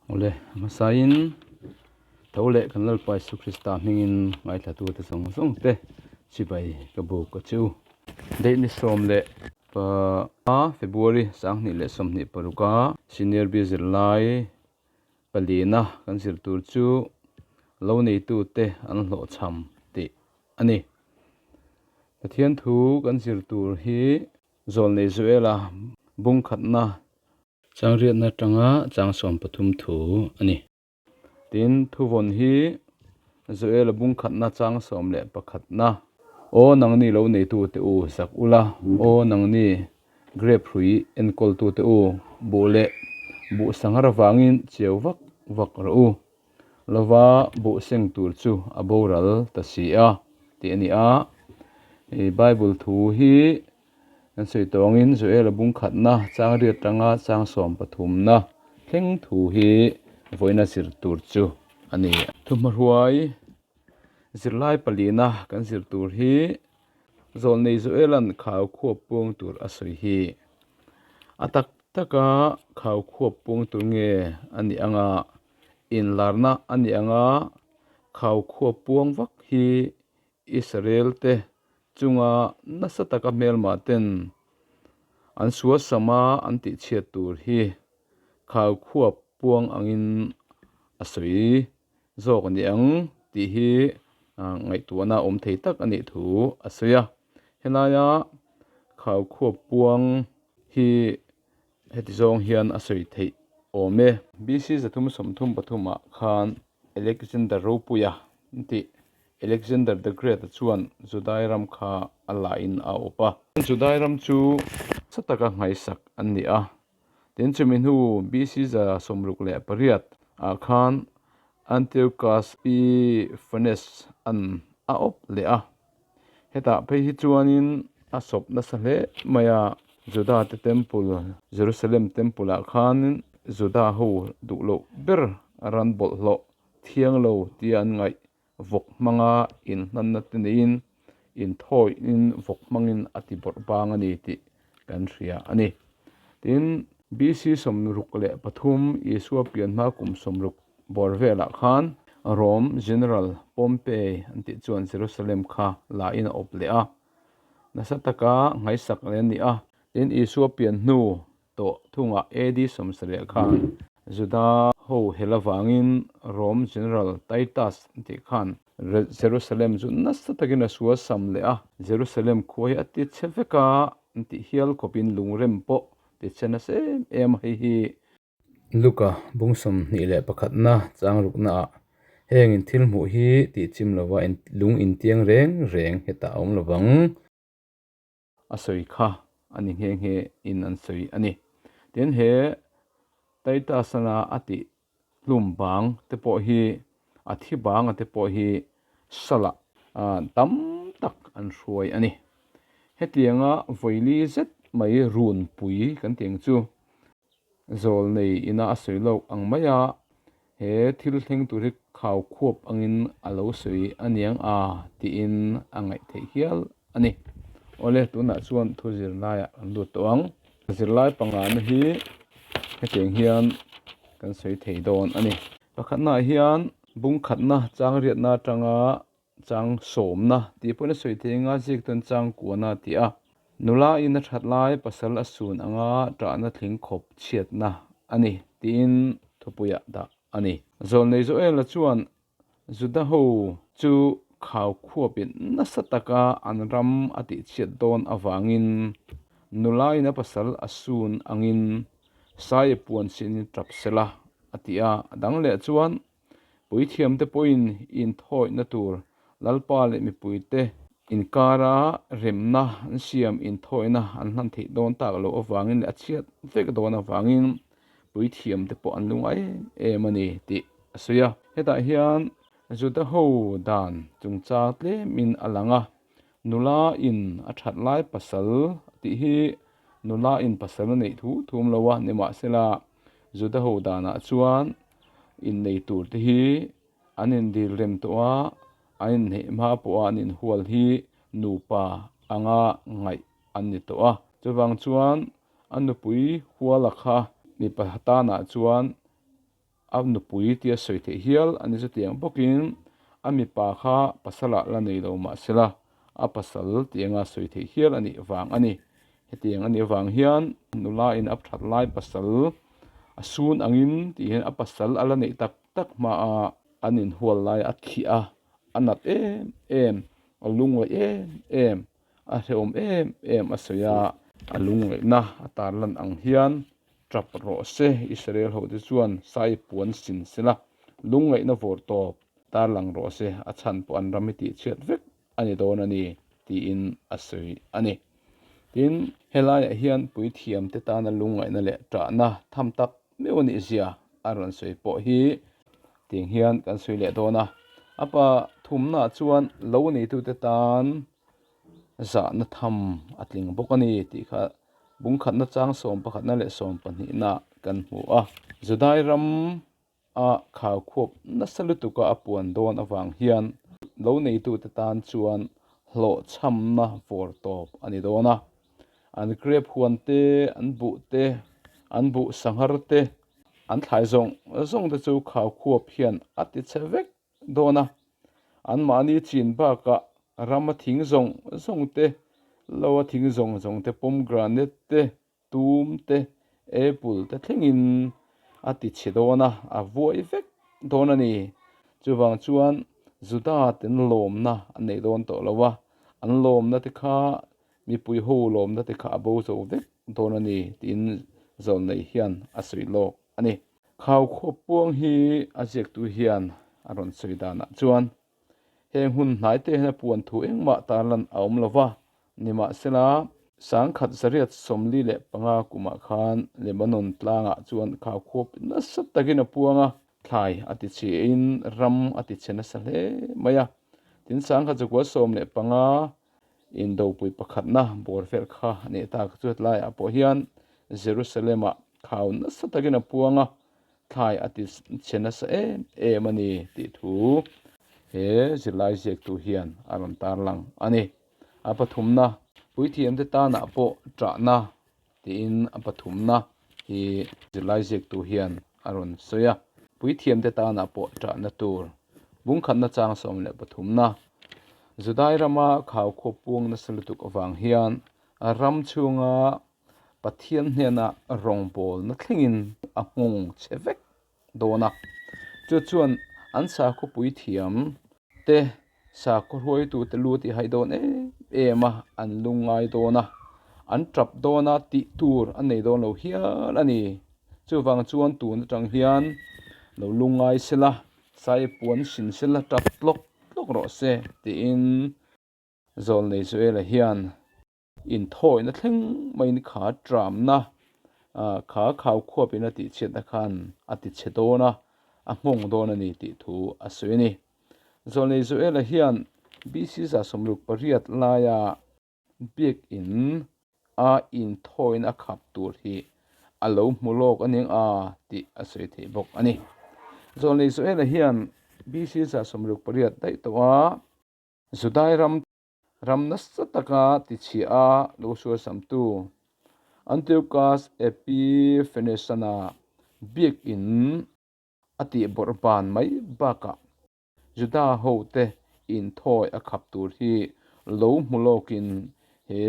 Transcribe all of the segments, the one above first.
Awle, a hmasain tho leh kan Lalpa Isu Krista hmingin ngaithlatute zawng zawng te chibai ka buk a chu. Date ni 15 February 2026 a Senior B zirlai palina kan zir tur chu lo neitute an hlawhchham tih a ni. Pathian thu kan zir tur hi Zawlnei Joela bungkhatna Changriatna atanga chang 13 thu a ni. Tin, thuvawn hi Joela bungkhatna chang 11na, Aw nangni lo neitute u, zak ula, aw nangni grape hrui enkawltute u, buh leh buh sanghar avangin chiau vak vak rawh u, lova buh seng tur chu a boral ta si a, tih a ni a. Bible thu hi Kan sawi tawngin Joel-a bungkhatna chang riat tanga chang 13na thleng thu hi vawiina zir tur chu a ni. Thuhmahruai zirlai palina kan zir tur hi Zawlnei Joel-a'n khau khuap puang tur a sawi hi. A tak taka khau khuap puang tur nge a nih anga inlarna a nih anga khau khuap puang vak hi Israel te chunga nasa taka hmelmah ten an suasam a an tihchhiat tur hi khau khuap puang angin a sawi zawk a ni ang tih hi ngaihtuahna awm thei tak a nih thu a sawi a. Helaia khau khuap puang hi heti zawng hian a sawi theih awm e. BC 333 ah khan Alexander Ropuia an tih Alexander the Great-a chuan Judai ram kha a lahin a awp a. Judai ram chu sa taka nghaisak an ni a. Tin, chumi hnu BC 68 ah khan Antiochus Epiphanes an a awp leh a. Hetah phei hi chuanin a sawp nasa hle mai a, Juda te temple, Jerusalem temple ah khanin Juda ho duh loh ber ran bawlhhlawh thiang lo tia an ngaih vawk hmanga inhlanna te neiin inthawiin vawk hmangin a ti bawrh bang a ni tih kan hria a ni. Tin, BC 63 Isua pian hma kum 60 bawr velah khan Rome General Pompey an tih chuan Jerusalem kha lain a awp leh a, nasa taka nghaisak leh a ni a. Tin, Isua pian hnu tawh thungah AD 70 khan Juda ho hel avangin Rome General Titus an tih khan Jerusalem chu nasa takin a sual sam leh a, Jerusalem khua hi a ti chhe vek a an tih hial khawpin lungrem pawh ti chhe nasa em em a, hei hi Luka bung 21na chang ruknaah heng in thil hmuh hi tih chim lova lung intiang reng reng hetah a awm lovang. a sawi kha a ni nghe nghe in an sawi a ni. Tin he Titus-ana a tih hlum bang te pawh hi a thi banga te pawh hi salah tam tak an hruai a ni. Hetianga vawili zet mai runpui kan tih ang chu Zawlnei ina a sawi lawk ang maia he thil thleng tur hi khau khuap angin a lo sawi a niang a tiin a ngaih theih hial a ni. Awle tunah chuan thu zirlaiah kan lut tawh ang. Zirlai pangana hi hetiang hian kan sawi thei dawn a ni. Pakhatnaah hian bungkhatna changriatna atanga chang sawmna tih pawhin a sawi thei anga ziak chuan chang kuana a ti a. Nula in a that lai pasal a sun anga tahna thling khawp chhiatna a ni tiin thupuiah dah a ni. Zawlnei Joela chuan Juda ho chu khau khuapin nasa taka an ram a tihchhiat dawn avangin nula in a pasal a sun angin sai puan sinin tap sela a ti a. A dang leh chuan Puithiamte pawhin inthawihna tur Lalpa leh mipuite inkara remna an siam inthawihna an hlan theih dawn tak loh avangin leh a chhiat vek dawn avangin puithiamte pawh an lungai em em a ni tih a sawi a. Hetah hian Juda ho dan chungchang tlemin a lang a, nula in a that lai pasal tih hi nula in pasal a neih thu thum lo a, nimahsela Juda ho danah chuan innei tur te hi an indil rem tawh a, an inhneih hma pawha an inhual hi nupa anga ngaih an ni tawh a. Chuvang chuan a nupui huala kha mipa tanah chuan A nupui tia sawi theih hial a ni chutiang bawkin a mipa kha pasalah la nei lo mahsela a pasal tianga sawi theih hial a nih vang a ni. Hetiang a nih avang hian nula in a that lai pasal a sun angin tih hian a pasal a la neih tak tak hmaa an inhual lai a thih a, a nat em em, a lungngaih em em, a hrehawm em em a sawi a, a lungngaihna a tarlan ang hian tap rawh se, Israel ho te chuan sai puan sin sela lungngaihna vawr tawp tarlang rawh se, a chhan pawh an ram hi tihchhiat vek a ni dawn a ni tiin a sawi a ni. Tin, helaiah hian puithiamte tana lungngaihna leh ṭahna tham tak meuh a nih zia a rawn sawi pawh hi tiang hian kan sawi leh dawn a. A pa thumnaah chuan lo neitute tan zahna tham a tling bawk a ni tih kha bungkhatna chang sawmpakhatna leh sawmpahnihnaah kan hmu a. Judai ram a khaukhuap nasa lutuka a puan dawn avang hian lo neitute tan chuan hlawhchhamna vawr tawp a ni dawn a. An grape huan te, an buh te, an buh sanghar te, an thlai zawng zawng te chu khaukhuap hian a ti chhe vek dawn a. Anmahni chin bakah rama thing zawng zawng te, lo a thing zawng zawng te, pomegranate te, tum te, apple te thlengin a ti chhe dawn a, a vuai vek dawn a ni. Chuvang chuan Juda ten lawmna an nei dawn tawh lo a, an lawmna te kha mipui ho lawmna te kha a bo zo vek dawn a ni tiin Zawlnei hian a sawi lawk a ni. Khau khawp puang hi a ziaktu hian a rawn sawi danah chuan Heng hun hnai te hian a puan thu engmah tarlan a awm lo va, nimahsela 1845 kumah khan Lebanon tlangah chuan khaukhuap nasa takin a puang a, thlai a ti chhein ram a ti chhe nasa hle mai a. Tin, 1915 indopui pakhatna bawr fel kha a nih tak chu hetlaiah pawh hian Jerusalem-ah khau nasa takin a puang a, Thlai a ti chhe nasa em em a ni tih thu he zirlai ziaktu hian a rawn tarlang a ni. A pathumna, Puithiamte tanah pawh ṭahna tiin a pathumna hi zirlai ziaktu hian a rawn sawi a. Puithiamte tanah pawh ṭahna tur bungkhatna chang 13na, Judai rama khaukhawp puang nasa lutuk avang hian ram chhunga Pathian hnena rawngbawlna thlengin a nghawng che vek dawn a. Chu chuan an sakhaw puithiam te, sakhaw hruaitute lu tih hai dawn em em a, an lungngai dawn a, an tap dawn a tih tur an nei dawn lo hial a ni. Chuvang chuan tun atang hian lo lungngai sela, sai puan hrin sela tap tlawk tlawk rawh se tiin Zawlnei Joela hian Inthawina thleng maiin kha tramna kha khau khuapin a tihchhiatna khan a tichhe dawn a, a nghawng dawn a ni tih thu a sawi a ni. Zawlnei Joela hian BC 68 laia biakin a inthawina a khap tur hi a lo hmu lawk a ning a tih a sawi theih bawk a ni. Zawlnei Joela hian BC 68 daih tawh a Judai ram Ram nasa taka tichhia a lo sualsamtu Antiochus Epiphanes-a biakin a tihbawrh ban mai bakah Juda hote inthawi a khap tur hi lo hmu lawkin he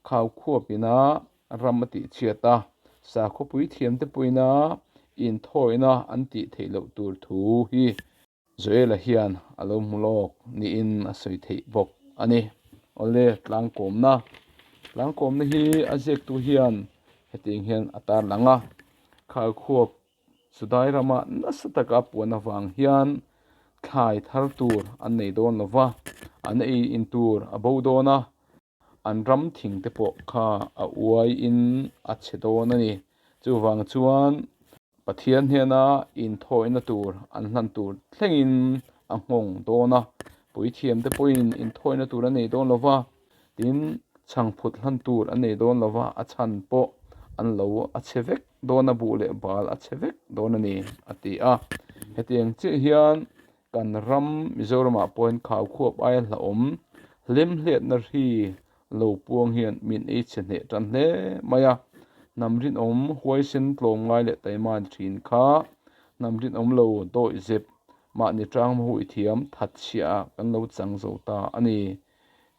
khaukhuapina ram a tihchhiat a, sakhawpui thiamte pawhin inthawina an tih theih loh tur thu hi Joela hian a lo hmu lawk niin a sawi theih bawk a ni. Awle, tlangkawmna. Tlangkawmna hi a ziaktu hian hetiang hian a tarlang a, Khalkhuap Sudai rama nasa taka puan avang hian thlai thar tur an nei dawn lo va, an ei in tur a bo dawn a, an ram thing te pawh kha a uai in a chhe dawn a ni. Chuvang chuan Pathian hnena inthawina tur an hlan tur thlengin a nghawng dawn a, puithiam te pawhin inthawina tur an nei dawn lo va, tin chhangphut hlan tur an nei dawn lo va, a chhan pawh an lo a chhe vek dawn a, buh leh bal a chhe vek dawn a ni a ti a. Hetiang chiah hian Kan ram Mizoramah pawhin khaukhuap aia hlauhawm hlemhletna hri lo puang hian min ei chhe hneh tan hle mai a. Hnam rinawm, huaisen, tlawmngai leh taima ni thin kha Hnam rinawm lo dawihzep mahni tang hmuh thiam that chhiah ah kan lo chang zo ta a ni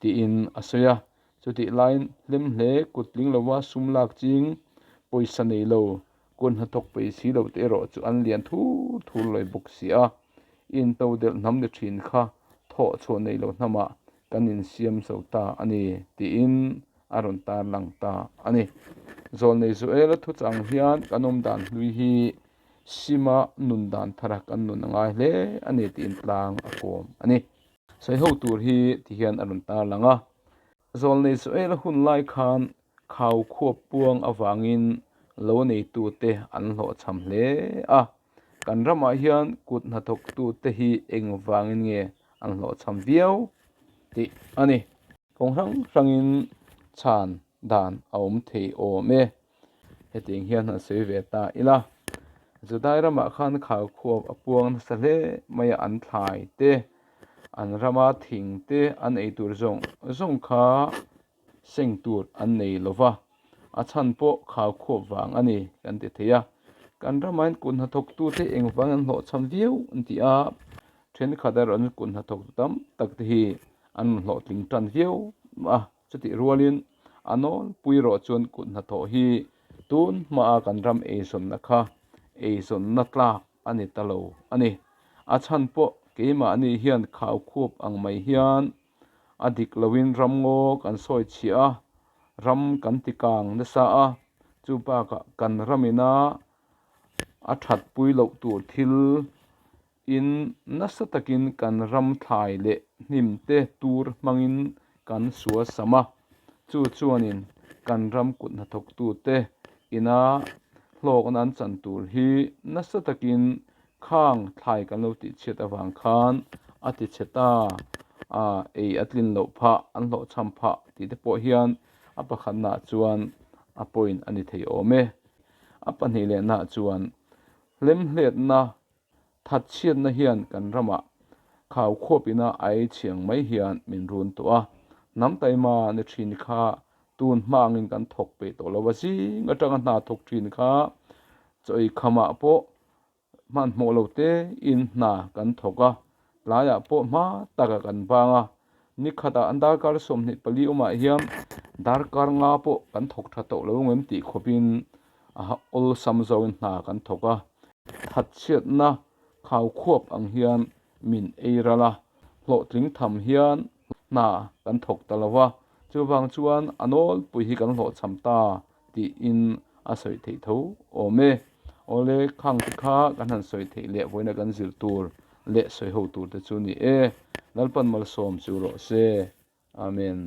tiin a sawi a. Chutih laiin hlim hle kut tling lova sum lak ching pawisa nei lo kut hnathawk peih si lo te erawh chu an lian thur thur lawi bawk si a. Intodelh hnam ni thin kha thawh chhuah nei lo hnamah kan insiam zo ta a ni tiin a rawn tarlang ta a ni. Zawlnei Joel-a thuchang hian kan awm dan hlui hi Sima nun dan thara kan nun a ngai hle a ni tiin tlang a kawm a ni. Sawi ho tur hi ti hian a rawn tarlang a. Zawlnei Joel-a hun lai khan khau khuap puang avangin lo neitute an hlawhchham hle a. Kan ramah hian kut hnathawktute hi engvangin nge an hlawhchham viau tih a ni. Kawng hrang hrangin chhan dan a awm thei awm e. Hetiang hian han sawi ve ta ila, Judai ramah khan khaukhuap a puang nasa hle mai a, an thlai te, an rama thing te, an eitur zawng zawng kha seng tur an nei lo va, a chhan pawh khaukhuap vang a ni kan ti thei a. Kan ramain kut hnathawktute engvang an hlawhchham viau an ti a, thenkhat erawh an kut hnathawktu tam tak te hi an rawn hlawhtling tan viau a, chutih rualin a nawlpui erawh chuan kut hnathawh hi tun hmaa kan ram eizawnna kha eizawnna tlak a ni ta lo a ni. A chhan pawh keimahni hian khaukhuap ang mai hian a dik loin ramngaw kan sawi chhiah a, ram kan ti kang nasa a, chu bakah kan ramina a thatpui loh tur thil in nasa takin kan ram thlai leh hnim te tur hmangin kan sual sam a, chu chuanin kan ram kut hnathawktute ina hlawkna an chan tur hi nasa takin Khang thlai kan lo tihchhiat avang khan a tichhe ta a, ei a tlin loh phah, an hlawhchham phah tih te pawh hian a pakhatnaah chuan a point a ni thei awm e. A pahnih lehnaah chuan hlemhletna, thatchhiatna hian kan ramah khau khuapina a ei chhiang mai hian min run tawh a, hnam taima ni thin kha tun hma angin kan thawk peih tawh lo a, zing atanga hna thawk thin kha chaw ei khamah pawh Hmanhmawh lo te in hna kan thawk a, tlaiah pawh hma takah kan bang a, ni khatah an darkar 24 awmah hian darkar nga pawh kan thawk tha tawh lo ngem tih khawpin a awlsam zawngin hna kan thawk a, thatchhiatna khau khuap ang hian min ei ral a, hlawhtling tham hian hna kan thawk ta lo va, chuvang chuan a nawlpui hi kan hlawhchham ta tiin a sawi theih tho awm e. Awle khang te kha kan han sawi theih leh vawiina kan zir tur leh sawi ho tur te chu ni e. Lalpan malsawm chu rawh se. Amen.